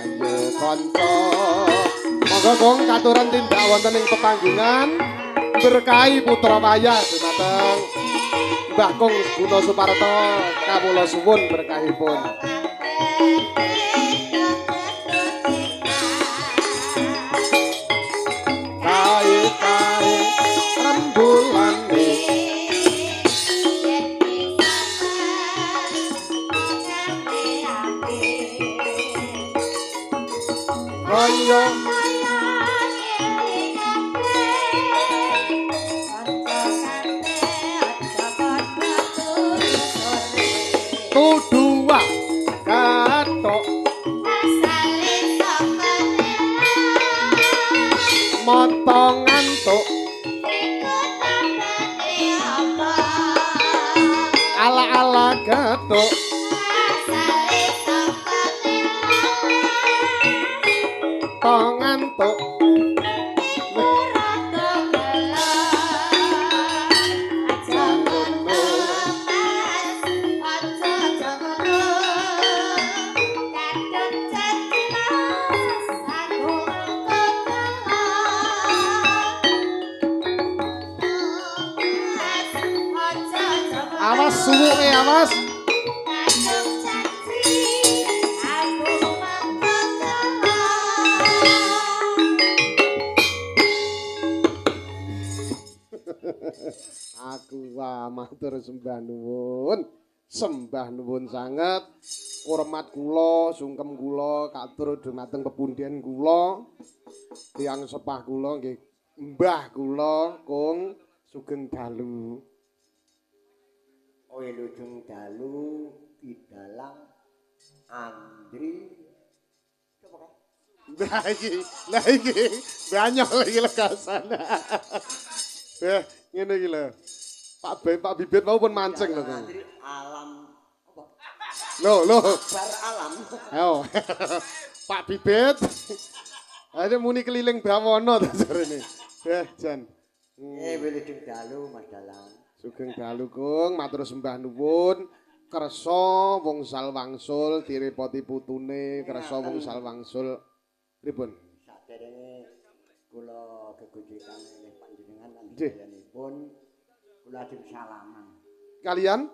Ayo kanca. Monggo Gong katuran tindak wonten ing pepanggungan berkahi putra wayah dumateng Mbah Kong Guna Suparto kawula suwun berkahipun. Kae-kae rembulane kaya tuduwa kathok mata ngantuk ala-ala gathuk to ngantuk awas suwuke awas. Aku wah matur sembah nuwun. Sembah nuwun sanget. Hormat kula, sungkem kula katur dumateng pepunden kula. Tiyang sepah kula nggih mbah kula Kung sugeng dalu. Wilujeng dalu Ki Dalang Andri. Coba kae. Lah iki, lah iki banyol iki legasan. Eh, ngene iki lho. Pak Bay, Pak Bibit mau pun mancing lho. Andri alam apa? Lho, lho. Bar alam. Ayo. Pak Bibit. Ayo muni keliling bawono ta jarene. Eh, jan. Wilujeng dalu Mas Dalang. Sugeng dalu Kung, matur sembah nuwun. Kersa wngsal wangsul direpoti putune, kersa wngsal wangsul. Pripun? Saderenge kula gegojekan kalih panjenengan lan sedayanipun kula ajeng salaman. Kalian?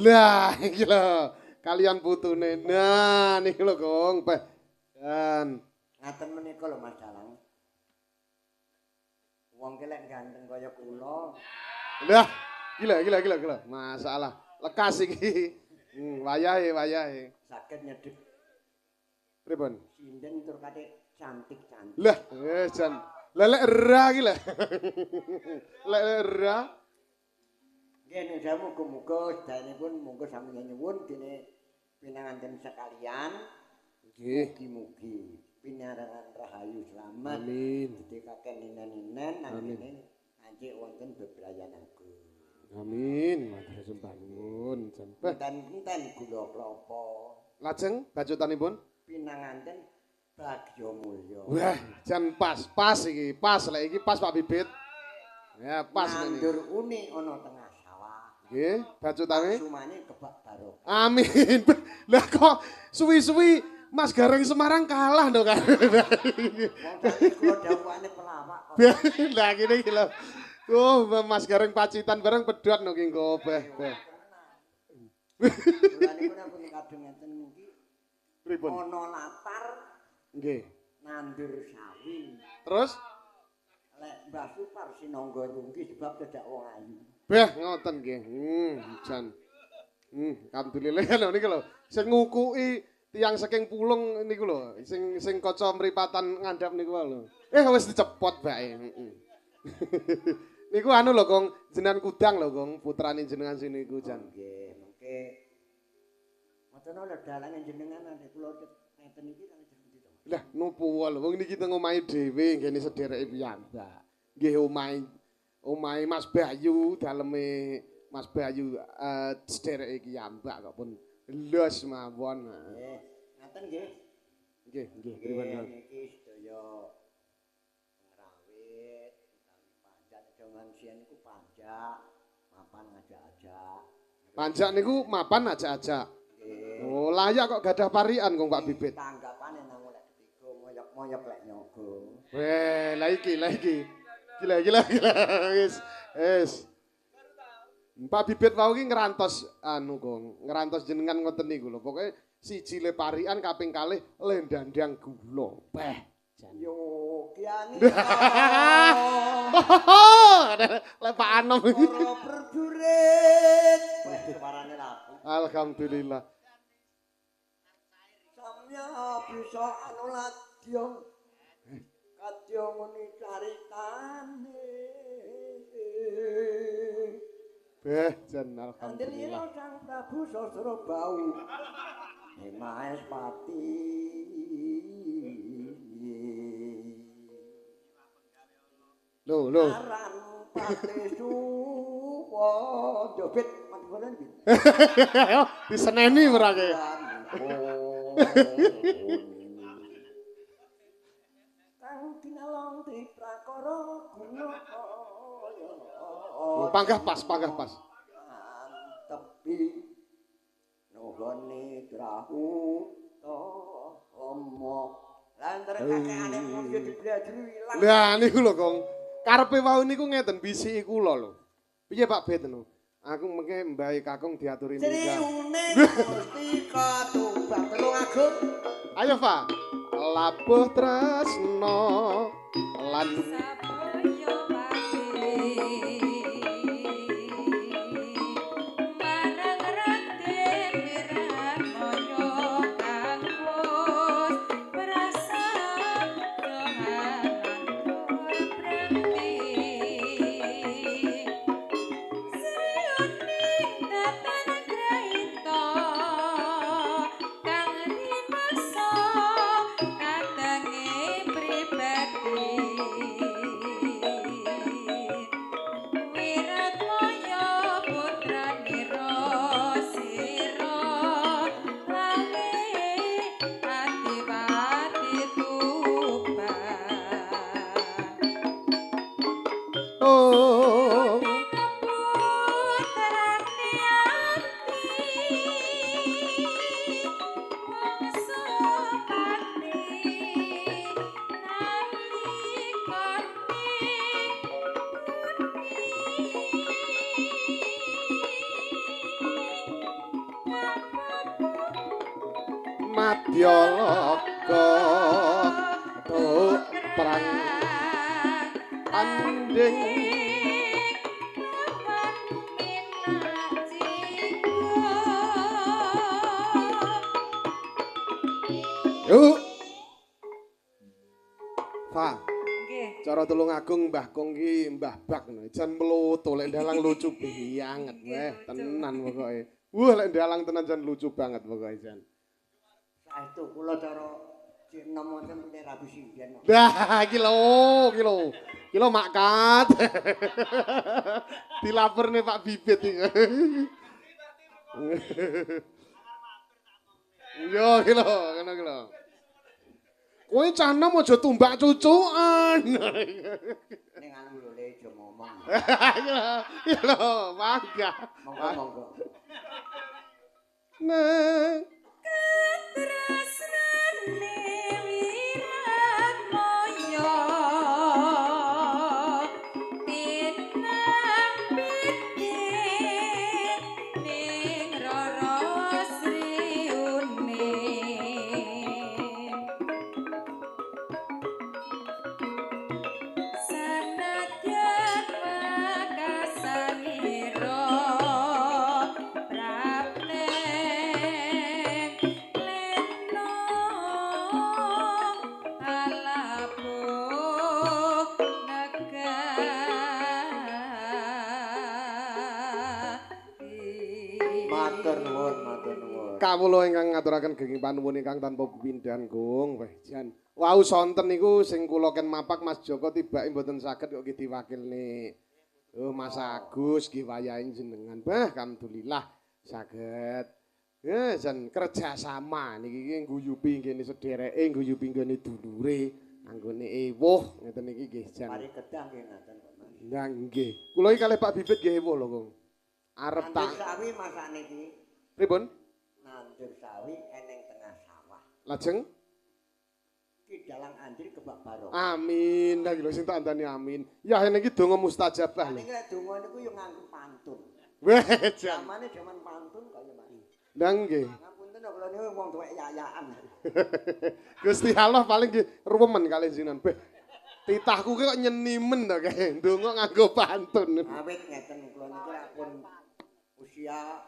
Lah iki lho, kalian putune. Nah niki lho Kung, peh. Dan ngaten menika lho Mas Dalang. Wong ki lek ganteng kaya kula. Lah, gila gila gila gila. Masalah. Lekas iki. Wayahe wayahe. Saged nyedhek. Pripun? Sinden tur kate cantik-cantik. Lah, jan. Lah lek era iki lho. Lek era. Nggih nuwun sewu muga-muga sedayanipun monggo sami nyuwun dene pinanganten sekalian. Nggih. Mugi-mugi pinarengan rahayu slamet. Amin. Didekaken ninen-ninen nangene ngancik wonten bebrayan agung. Amin. Matur sembah nuwun. Enten-enten gula klapa. Lajeng bacutanipun pinanganten bagya mulya. Wah, jan pas-pas iki, pas lek iki pas Pak Bibit. Ya, pas ngene. Nandur uni ana tengah sawah. Nggih, bacutane sumane kebak barokah. Amin. Lah kok suwi-suwi Mas Gareng Semarang kalah to kan. Wong kula dawuhane pelawak kok. Lah ngene iki lho. Oh, Mas Gareng Pacitan bareng pedhot no ki engko beh. Kula niku pun kadung ngeten niki. Pripun? Ana latar nggih. Nandur sawi. Terus lek Mbah Supar sinangga rungki sebab dadak wong ayu. Beh ngoten nggih. Jan. Alhamdulillah lho niku lho. Sing ngukuki tiyang saking pulung niku lho, sing sing kaca mripatan ngandhap niku lho. Wis dicepot bae. Heeh. Niku anu lho Kong, jenengan kudang lho Kong, putrane jenengan sing niku jan. Nggih, mengke ngoten lho dalange jenengan nek kula ngeten iki kali jeneng to. Lah nopo lho wong niki teng omahe dhewe nggene sedereke piyambak. Nggih omahe Mas Bayu, daleme Mas Bayu sedereke piyambak kok pun los mawon. Nggih, ngaten nggih. Nggih, nggih, pripun. Niki sedaya pengrawit utawi panjak jaman siyen niku panjak, mapan ngajak-ajak. Panjak niku mapan ngajak-ajak. Nggih. Oh, layak kok gadah parikan kok Pak Bibit. Tanggapane nang lek ketiga moyok-moyok lek nyogo. Weh, lah iki, lah iki. Gila, gila, gila. Wis, wis. Pak Bibit wau iki ngrantos anu Kong, ngrantos jenengan ngoten niku lho. Pokoke siji le parikan kaping kalih le ndandang gula. Beh, jan. Yo kiani. Le Pak Anom iki. Para prajurit. Weh, suarane laku. Alhamdulillah. Samya bisa anu ladya. Kadya ngene caritane. Beh, jan alhamdulillah. Sang Prabu Sasrabau. Maespati. Lho, lho. Aran pati suwa jobit mantune iki. Diseneni ora ke. Kang tinalong tri prakara guna. Panggah pas, panggah pas. Tepi nuhone trahu tomo. Lah entere kakekane wong yo diblajru ilang. Lah niku lho, Kong. Karepe wau niku ngeten bisiki kula lho. Piye Pak Bet lho? Aku mengke mbahe kakung diaturi minggah. Sriune Mustika Tumbang Tulungagung. Ayo, Pak. Labuh tresno lan Madyaloka tuk perang tanding yuk Fa nggih cara Tulungagung Mbah Kong ki Mbah Bak jan mloto lek ndalang lucu banget weh tenan pokoke. Wah lek ndalang tenan jan lucu banget pokoke jan. Saestu kula cara cek enom wonten pundi Rabu Sinden. Lah iki lho, iki lho. Iki lho makat. Dilaporne Pak Bibit iki. Yo iki lho, ngono iki lho. Kowe cah enom aja tumbak cucukan. Ning anu lho le aja ngomong. Iki lho, mangga. Monggo monggo. Neng tresnane Wiratmaya tinapiti ning Rara Sriune sanadyan makasanira prapteng Matur nuwun, matur nuwun. Kawula ingkang ngaturaken genging panuwun ingkang tanpa pepindhan, Gung. Weh, jan. Wau sonten niku sing kula ken mapak Mas Joko tibake mboten saged kok nggih diwakilne. Oh, Mas Agus nggih wayahe jenengan. Bah, alhamdulillah saged. Jan kerjasama niki iki ngguyupi nggene sedereke, ngguyupi nggone dulure, anggone ewuh ngeten niki nggih jan. Mari kedah nggih ngaten kok, Mas. Nah nggih. Kula iki kalih Pak Bibit nggih ewuh lho, Kung. Arep tak sawi masak niki. Pripun? Nandur Nandur sawi eneng tengah sawah. Lajeng Ki dalang Andri kebak barokah. Amin. Lah iki lho sing tak andani amin. Ya ngene iki donga mustajabah lho. Ning lek donga niku yo nganggo pantun. Weh, jan. Zamane jaman pantun kok ya Mas. Lah nggih. Ngapunten kula niku wong tuwek yayakan. Gusti Allah paling nggih ruwemen kalih jenengan. Beh, titahku ki kok nyenimen to kae. Ndonga nganggo pantun. Awit ngeten kula niku lak pun usia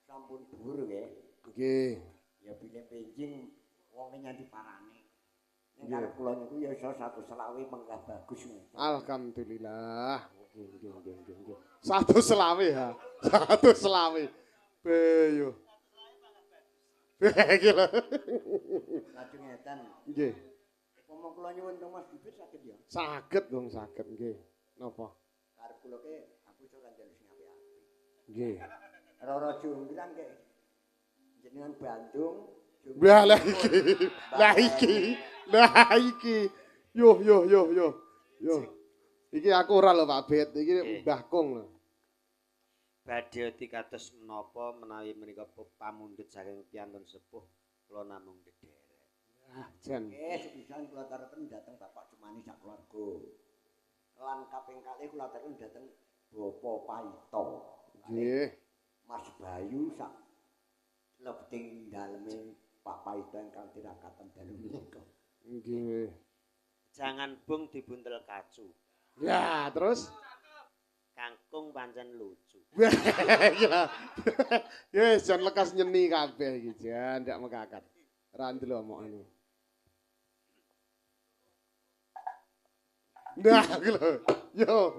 sampun dhuwur nggih. Nggih. Ya bilih benjing wong nyanti parane. Ning karep kula niku ya iso 125 menggah bagus. Alhamdulillah. Nggih nggih nggih nggih nggih. 125 ha. 125. Be yo. Iki lho. Lajeng ngeten. Nggih. Upama kula nyuwun teng Mas Bibit saged ya. Saged dong, saged nggih. Napa? Karep kula ke aku iso ora njaluk sing apik-apik. Nggih. Roro Jonggrang ke jenengan Bandung. Wah lah iki. Lah iki. Lah iki. Yo yo yo yo. Yo. Iki aku ora lho Pak Bet, iki Mbah Kung lho. Badhe dikados menapa menawi menika pamundhut saking piyantun sepuh kula namung ndherek. Ah, jan. Nggih, sepisan kula aturaken dhateng Bapak Jumani sak keluarga. Lan kaping kalih kula aturaken dhateng Bapak Paito. Nggih. Mas Bayu sak lebeting daleme Pak Paito ingkang tirakatan dalu menika. Nggih. Jangan bung dibuntel kacu. Ya, terus Kangkung pancen lucu. Wah, yes, jan lekas nyeni kabeh iki, jan ndak mekakat. Ra ndelok omongane. Nah, iki lho. Yo.